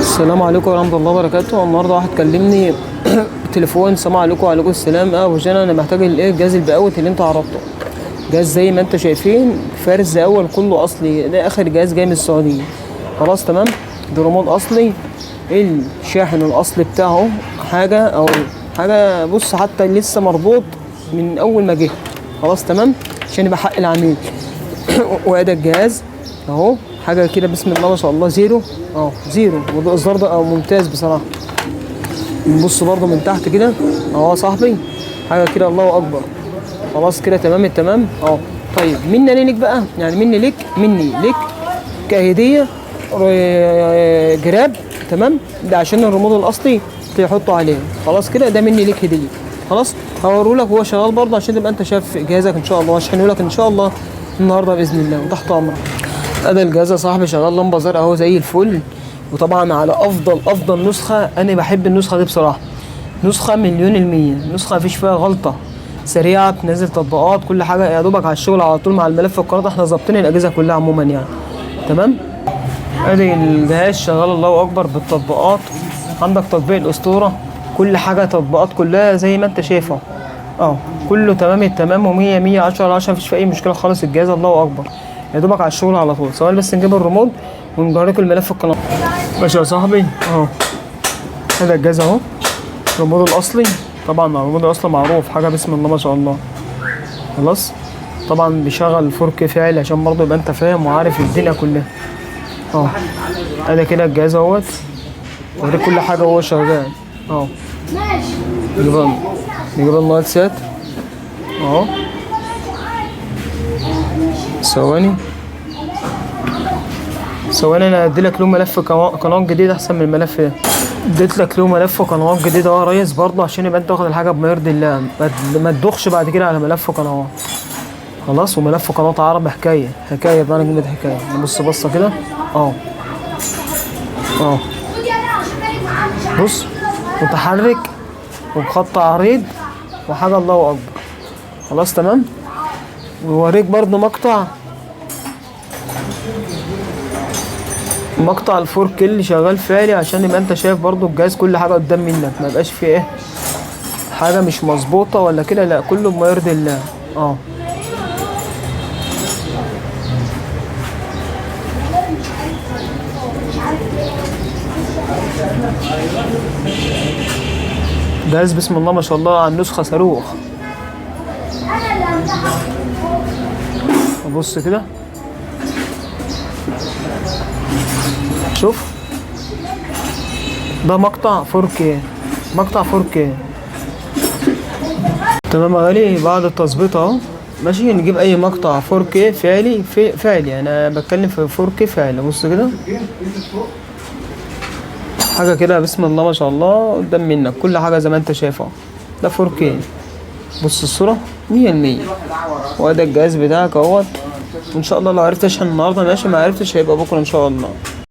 السلام عليكم ورحمة الله وبركاته. النهارده واحد كلمني تليفون، السلام عليكم. وعليكم السلام. ابو جنى، انا محتاج الايه الجهاز الباوت اللي انت عرضته. جهاز زي ما انت شايفين، فرز اول، كله اصلي، ده اخر جهاز جاي من السعودية. خلاص تمام، ده ريموت اصلي، الشاحن الاصلي بتاعه حاجة او حاجة، بص حتى لسه مربوط من اول ما جه. خلاص تمام، عشان يبقى حق العميل. وادي الجهاز اهو، حاجة كده بسم الله ما شاء الله، زيرو اهو، زيرو. والاصدار ده ممتاز بصراحة. نبص برضو من تحت كده اهو يا صاحبي، حاجة كده الله اكبر. خلاص كده تمام التمام اهو. طيب مني ليك بقى، يعني مني ليك، مني ليك كهدية جراب، تمام، ده عشان الريموت الاصلي تحطه عليه. خلاص كده، ده مني ليك هديه. خلاص هوريه لك وهو شغال برضه عشان تبقى انت شايف جهازك ان شاء الله، واشحنه لك ان شاء الله النهارده باذن الله وتحت امرك. ادي الجهاز يا صاحبي شغال لمبة زرقاء اهو زي الفل، وطبعا على افضل نسخه. انا بحب النسخة دي بصراحة، نسخه مليون المية، نسخه مفيش فيها غلطه، سريعة، بتنزل تطبيقات، كل حاجة يا دوبك على الشغل على طول مع الملف والقناة. احنا ظابطين الاجهزة كلها عموما يعني. تمام، ادي الجهاز شغال الله اكبر بالتطبيقات. عندك تطبيق الاسطورة، كل حاجة تطبيقات كلها زي ما انت شايفه اهو، كله تمام التمام، ومية مية، 10 على 10، مفيش فيه اي مشكلة خالص. الجهاز الله اكبر، يا دوبك على الشغل على طول. ثواني بس نجيب الريموت ونجريكوا الملف القناة. ماشي يا صاحبي اهو، هذا الجهاز اهو، الريموت الاصلي. طبعا الريموت الاصلي معروف، حاجة بسم الله ما شاء الله. خلاص طبعا بيشغل 4K فعلي عشان برضه يبقى انت فاهم وعارف الدنيا كلها اهو. ادي كده الجهاز اهوت، وريك كل حاجة وهو شغال اهو. نجيب النايل سات اهو. ثواني ثواني، انا هديلك له ملف قناة جديد احسن من الملف ده. اديت لك له ملف قنوات جديد اهو يا ريس، برضه عشان يبقى انت واخد الحاجة بما يرضي الله، ما تدخش بعد كده على ملف قنوات. خلاص، وملف قناة عربي حكاية حكاية، بمعنى كلمة حكاية. نبص بصة كده اهو اهو، بص متحرك وبخط عريض وحاجه الله اكبر. خلاص تمام، ووريك برضه مقطع الفور كي اللي شغال فعلي عشان يبقى انت شايف برضو الجهاز كل حاجة قدام منك، ما يبقاش فيه ايه حاجة مش مظبوطة ولا كده، لا كله بما يرضي الله. اه جهاز بسم الله ما شاء الله على النسخة صاروخ. بص كده، شوف ده مقطع 4K، مقطع 4K. تمام يا غالي، بعد التظبيط اهو ماشي، نجيب اي مقطع 4K فعلي، في فعلي انا بتكلم في 4K فعلي. بص كده حاجة كده بسم الله ما شاء الله قدام منك، كل حاجة زي ما انت شايفها، ده 4K. بص الصورة 100%. وده الجهاز بتاعك اهوت، وان شاء الله لو عرفت اشحن النهارده ماشي، ما عرفتش هيبقى بكره ان شاء الله.